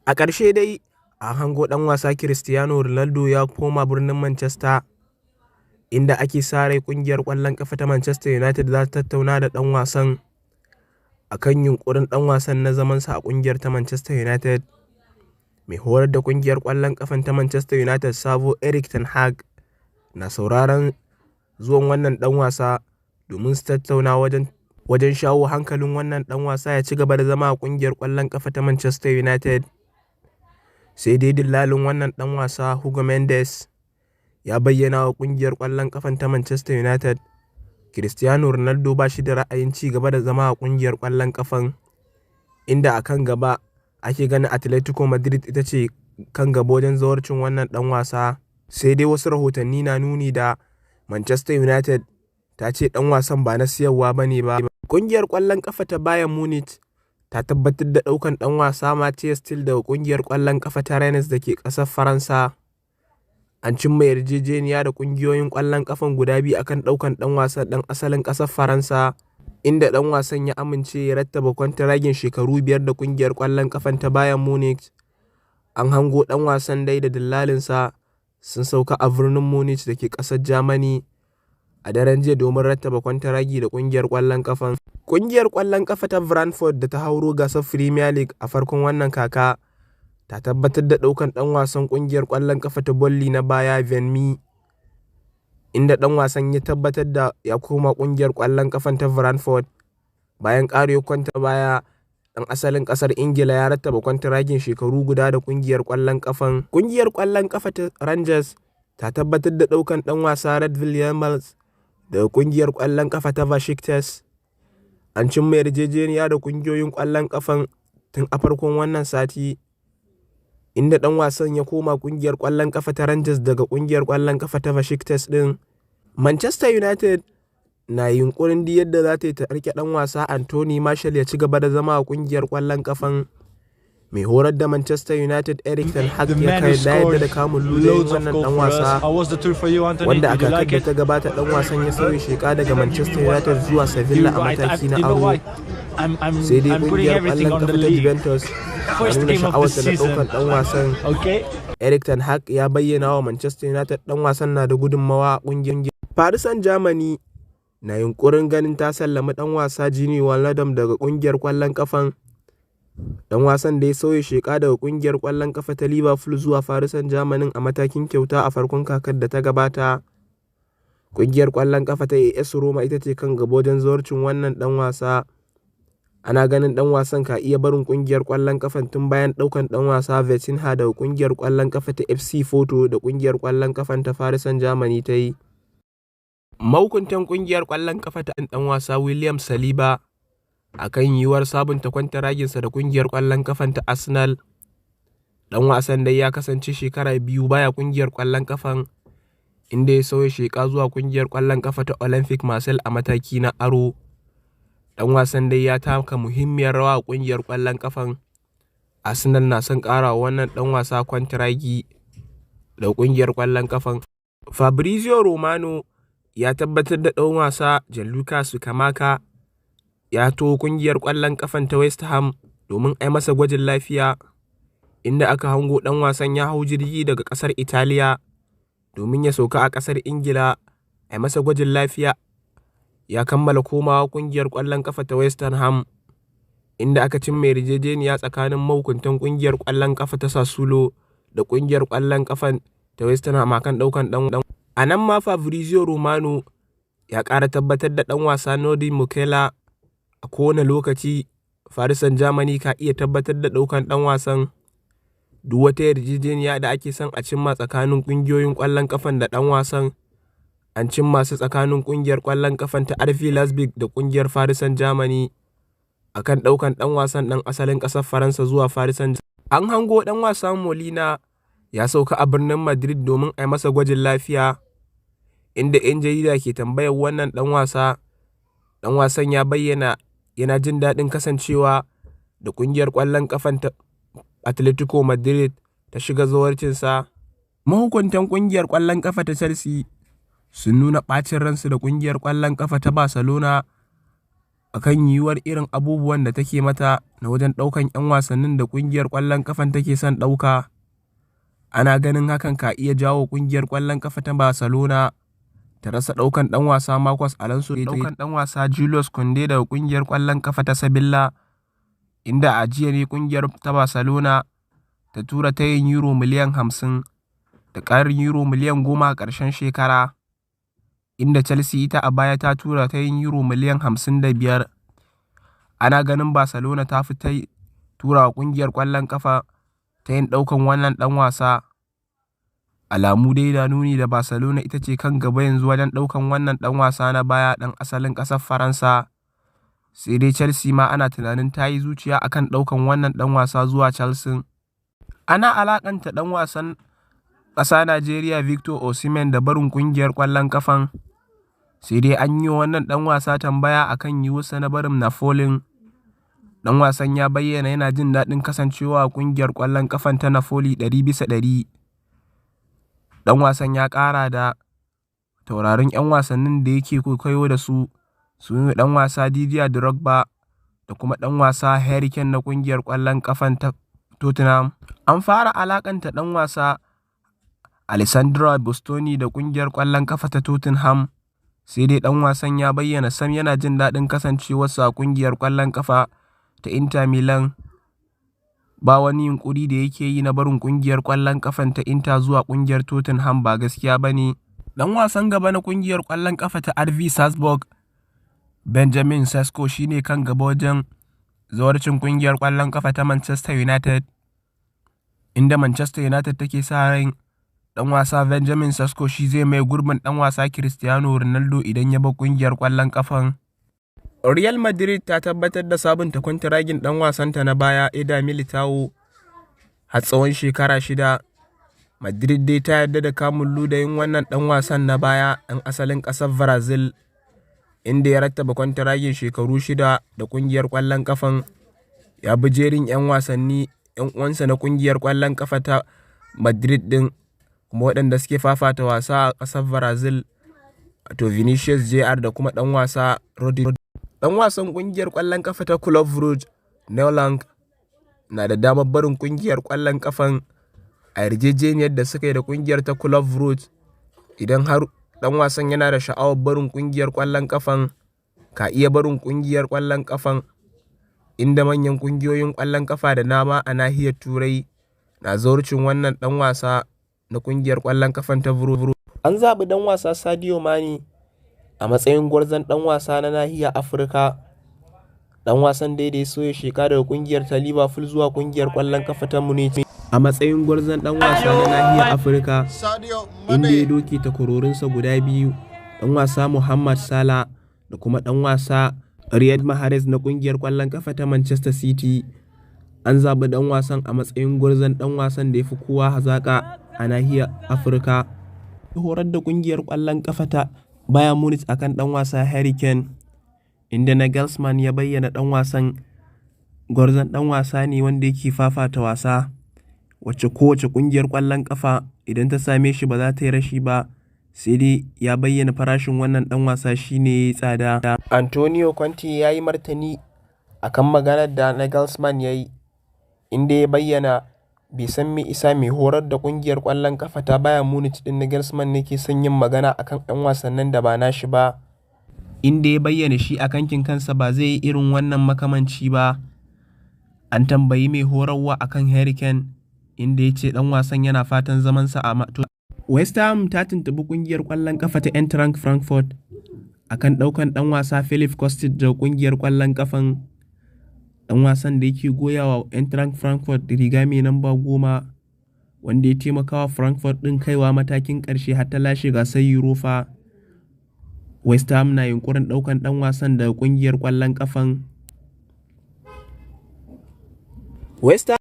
A ƙarshe dai an hango ɗan wasa Cristiano Ronaldo ya koma birnin Manchester, inda ake sa rai ƙungiyar ƙwallon ƙafa ta Manchester United za ta tattauna da ɗan wasan a kan yunƙurin ɗan wasan na zamansa a ƙungiyar ta Manchester United. Mai horar da ƙungiyar ƙwallon ƙafan ta Manchester United Sabo Erik ten Hag na sauraron zuwan wannan ɗan wasa domin su tattauna wajen shawo hankalin wannan ɗan wasa ya ci gaba da zama a ƙungiyar ƙwallon ƙafa ta Manchester United. Sai dai dillalin wannan ɗan wasa Hugo Mendes ya bayyana wa ƙungiyar ƙwallon ƙafan ta Manchester United Cristiano Ronaldo ba shi da ra'ayin ci gaba da zama a ƙungiyar ƙwallon ƙafan, inda a kan gaba ake ganin Atletico Madrid ita ce kan gaba wajen zawarcin wannan ɗan wasa. Sai dai wasu rahotanni na nuni da Manchester United ta ce ɗan wasan ba na siyarwa ba ne ba. Ƙungiyar ƙwallon ƙafa ta Bayern Munich ta tabbatar da ɗaukan ɗan wasa Matthias Til daga ƙungiyar ƙwallon ƙafa ta Rennes da ke ƙasar Faransa. An cimma yarjejeniya da ƙungiyoyin ƙwallon ƙafan guda biyu akan ɗaukan ɗan wasan ɗan asalin ƙasar Faransa, inda ɗan wasan ya amince ya rattaba kwantiragin shekaru 5 da ƙungiyar ƙwallon ƙafan ta Bayern Munich. An hango ɗan wasan dai da dillalinsa sun sauka a birnin Munich da ke ƙasar Germany a daren jiya domin rattaba kwantiragi da ƙungiyar ƙwallon ƙafan. Ƙungiyar ƙwallon ƙafa ta Brentford da ta hauro gasar Premier League a farkon wannan kaka ta tabbatar da ɗaukan ɗan wasan ƙungiyar ƙwallon ƙafa ta Burnley na baya Ben Mee, inda ɗan wasan ya tabbatar da ya koma ƙungiyar ƙwallon ƙafan ta Brentford bayan ƙarewar baya. Ɗan asalin ƙasar Ingila ya rattaba kwantiragin shekaru guda da ƙungiyar ƙwallon ƙafan. Ƙungiyar ƙwallon ƙafa ta Rangers ta tabbatar da ɗaukan ɗan wasa Redville Yilmaz daga ƙungiyar ƙwallon ƙafa ta Besiktas. An cimma yarjejeniya da ƙungiyoyin ƙwallon ƙafan tun a farkon wannan sati, inda ɗan wasan ya koma ƙungiyar ƙwallon ƙafa ta Rangers daga ƙungiyar ƙwallon ƙafa ta Besiktas ɗin. Manchester United na yunƙurin duk yadda za ta yi ta riƙe ɗan wasa Anthony Martial ya ci gaba da zama a ƙungiyar ƙwallon ƙafan. Mai horar da Manchester United Erik ten Hag The ya man who kai da yadda da scored kamun ludayin loads of wannan goal ɗan for us. wasa, How was the tour for you, Anthony? wanda a Did you kakar like da it? ta gabata ɗan wasan ya sauya sheka daga Manchester United zuwa Sevilla You a right. I, mataki na you know aro. why? I'm I'm Sai dai I'm putting ƙungiyar everything ƙwallon on the ƙafa ta league. Juventus ta First nuna game of the sha'awarta na ɗaukan season. ɗan wasan. Okay. Erik ten Hag ya bayyana wa Manchester United ɗan wasan na da gudunmawa a ƙungiyar. Paris Saint-Germain na yunƙurin ganin ta sallami ɗan wasa Gini Wijnaldum daga ƙungiyar ƙwallon ƙafan. Ɗan wasan da ya sauya sheka daga ƙungiyar ƙwallon ƙafa ta Liverpool zuwa Paris Saint-Germain a matakin kyauta a farkon kakar da ta gabata. Ƙungiyar ƙwallon ƙafa ta AS Roma ita ce kan gaba wajen zawarcin wannan ɗan wasa. Ana ganin ɗan wasan ka iya barin ƙungiyar ƙwallon ƙafan tun bayan ɗaukan ɗan wasa Vitinha daga ƙungiyar ƙwallon ƙafa ta FC Porto da ƙungiyar ƙwallon ƙafan ta Paris Saint-Germain ta yi. Mahukuntan ƙungiyar ƙwallon ƙafa ta ɗan wasa William Saliba a kan yiwuwar sabunta kwantaraginsa da ƙungiyar ƙwallon ƙafan ta Arsenal. Ɗan wasan dai ya kasance shekara 2 baya ƙungiyar ƙwallon ƙafan, inda ya sauya sheka zuwa ƙungiyar ƙwallon ƙafa ta Olympique Marseille a mataki na aro. Ɗan wasan dai ya taka muhimmiyar rawa a ƙungiyar ƙwallon ƙafan. Arsenal na son ƙara wa wannan ɗan wasa kwantiragi da ƙungiyar ƙwallon ƙafan. Fabrizio Romano ya tabbatar da ɗan wasa Gianluca Scamacca ya taho ƙungiyar ƙwallon ƙafan ta West Ham domin a yi masa gwajin lafiya, inda aka hango ɗan wasan ya hau jirgi daga ƙasar Italiya domin ya sauka a ƙasar Ingila a yi masa gwajin lafiya. Ya kammala komawa ƙungiyar ƙwallon ƙafa ta West Ham, inda aka cimma yarjejeniya tsakanin mahukuntan ƙungiyar ƙwallon ƙafa ta Sassuolo da ƙungiyar ƙwallon ƙafan ta West Ham akan ɗaukan ɗan. A nan ma Fabrizio Romano ya ƙara tabbatar da ɗan wasa Nordi Mukiele a kowane lokaci Paris Saint-Germain ka iya tabbatar da ɗaukan ɗan wasan. Duk wata yarjejeniya da ake son a cimma tsakanin ƙungiyoyin ƙwallon ƙafan da ɗan wasan an cimma su tsakanin ƙungiyar ƙwallon ƙafan ta RB Leipzig da ƙungiyar Paris Saint-Germain a kan ɗaukan ɗan wasan ɗan asalin ƙasar Faransa zuwa Paris Saint-Germain. An hango ɗan wasa Molina ya sauka a birnin Madrid domin a yi masa gwajin lafiya, inda 'yan jarida ke tambayar wannan ɗan wasa. Ɗan wasan ya bayyana yana jin daɗin kasancewa da ƙungiyar ƙwallon ƙafan ta Atletico Madrid ta shiga zawarcinsa. Mahukuntan ƙungiyar ƙwallon ƙafa ta Chelsea sun nuna ɓacin ransu da ƙungiyar ƙwallon ƙafa ta Barcelona akan yiwuwar irin abubuwan da take mata na wajen ɗaukan 'yan wasannin da ƙungiyar ƙwallon ƙafan take son ɗauka. Ana ganin hakan ka iya jawo ƙungiyar ƙwallon ƙafa ta Barcelona ta rasa ɗaukan ɗan wasa Marcos Alonso ɗaukan ɗan wasa Julius Kounde daga ƙungiyar ƙwallon ƙafa ta Sevilla, inda a jiya ne ƙungiyar ta Barcelona ta tura tayin Euro miliyan 50 da ƙarin Euro miliyan 10 a ƙarshen shekara, inda Chelsea ita a baya ta tura tayin Euro miliyan 55. Ana ganin Barcelona ta fi tura wa ƙungiyar ƙwallon ƙafa tayin ɗaukan wannan ɗan wasa. Alamu dai na nuni da Barcelona ita ce kan gaba yanzu wajen ɗaukan wannan ɗan wasa na baya ɗan asalin ƙasar Faransa. Sai dai Chelsea ma ana tunanin ta yi zuciya akan ɗaukan wannan ɗan wasa zuwa Chelsea. Ana alaƙanta ɗan wasan ƙasa Najeriya Victor Osimhen da barin ƙungiyar ƙwallon ƙafan. Sai dai an yi wa wannan ɗan wasa tambaya akan yiwuwarsa na barin Napoli. Ɗan wasan ya bayyana yana jin daɗin kasancewa a ƙungiyar ƙwallon ƙafan ta Napoli 100%. Ɗan wasan ya ƙara da taurarin 'yan wasannin da yake kwaikwayo da su sune ɗan wasa Didier Drogba da kuma ɗan wasa Harry Kane na ƙungiyar ƙwallon ƙafan ta Tottenham. An fara alaƙanta ɗan wasa Alessandro Bastoni da ƙungiyar ƙwallon ƙafa ta Tottenham, sai dai ɗan wasan ya bayyana sam yana jin daɗin kasancewarsa a ƙungiyar ƙwallon ƙafa ta Inter Milan. Ba wani yunƙuri da yake yi na barin ƙungiyar ƙwallon ƙafan ta Inter zuwa ƙungiyar Tottenham ba gaskiya ba ne. Ɗan wasan gaba na ƙungiyar ƙwallon ƙafa ta RB Salzburg, Benjamin Sesko shi ne kan gaba wajen zawarcin ƙungiyar ƙwallon ƙafa ta Manchester United, inda Manchester United take sa ran ɗan wasa Benjamin Sesko shi zai maye gurbin ɗan wasa Cristiano Ronaldo idan ya bar ƙungiyar ƙwallon ƙafan. Real Madrid ta tabbatar da sabunta kwantiragin ɗan wasanta na baya Eder Militao har tsawon shekara 6. Madrid dai ta yarda da kamun ludayin wannan ɗan wasan na baya ɗan asalin ƙasar Brazil, inda ya rattaba kwantiragin shekaru 6 da ƙungiyar ƙwallon ƙafan. Ya bi jerin 'yan wasanni 'yan uwansa na ƙungiyar ƙwallon ƙafa ta Madrid ɗin, kuma waɗanda suke fafata wasa a ƙasar Brazil, wato Vinicius Jr da kuma ɗan wasa Rodrygo. Ɗan wasan ƙungiyar ƙwallon ƙafa ta Club Brugge, Nolang, na da damar barin ƙungiyar ƙwallon ƙafan a yarjejeniyar da suka yi da ƙungiyar ta Club Brugge. Idan har ɗan wasan yana da sha'awar barin ƙungiyar ƙwallon ƙafan, ka iya barin ƙungiyar ƙwallon ƙafan, inda manyan ƙungiyoyin ƙwallon ƙafa da dama a nahiyar Turai na zawarcin wannan ɗan wasa na ƙungiyar ƙwallon ƙafan ta Brugge. An zaɓi ɗan wasa Sadio Mane a matsayin gwarzon ɗan wasa na nahiyar Afirka. Ɗan wasan dai da ya sauya sheka daga ƙungiyar ta Liverpool zuwa ƙungiyar ƙwallon ƙafa ta Munich a matsayin gwarzon ɗan wasa na nahiyar Afirka, inda ya doke takwarorinsa guda biyu, ɗan wasa Mohamed Salah da kuma ɗan wasa Riyad Mahrez na ƙungiyar ƙwallon ƙafa ta Manchester City. An zaɓi ɗan wasan a matsayin gwarzon ɗan wasan da ya fi kowa hazaƙa a nahiyar Afirka. Ya horar da ƙungiyar ƙwallon ƙafa ta Bayern Munich akan ɗan wasa Harry Kane, inda Nagelsmann ya bayyana ɗan wasan gwarzon ɗan wasa ne wanda yake fafata wasa, wacce kowace ƙungiyar ƙwallon ƙafa idan ta same shi ba za ta yi rashi ba, sai dai ya bayyana farashin wannan ɗan wasa shi ne ya yi tsada. Antonio Conte ya yi martani a kan maganar da Nagelsmann ya yi, inda ya bayyana bai san me isa mai horar da ƙungiyar ƙwallon ƙafa ta Bayern Munich ɗin Nagelsmann ne ke son yin magana a kan 'yan wasannin da ba nashi ba, inda ya bayyana shi a kankin kansa ba zai yi irin wannan makamanci ba. An tambayi mai horarwa a kan Harry Kane, inda ya ce ɗan wasan yana fatan zamansa a West Ham ta tuntuɓi ƙungiyar ƙwallon ƙafa ta Eintracht Frankfurt a kan ɗaukan ɗan wasa Filip Kostic daga ƙungiyar ƙwallon ƙafan. Ɗan wasan da yake goya wa Eintracht Frankfurt riga mai lamba 10, wanda ya taimakawa Frankfurt ɗin kaiwa matakin ƙarshe har ta lashe gasar Europa. West Ham na yunƙurin ɗaukan ɗan wasan daga ƙungiyar ƙwallon ƙafan. West Ham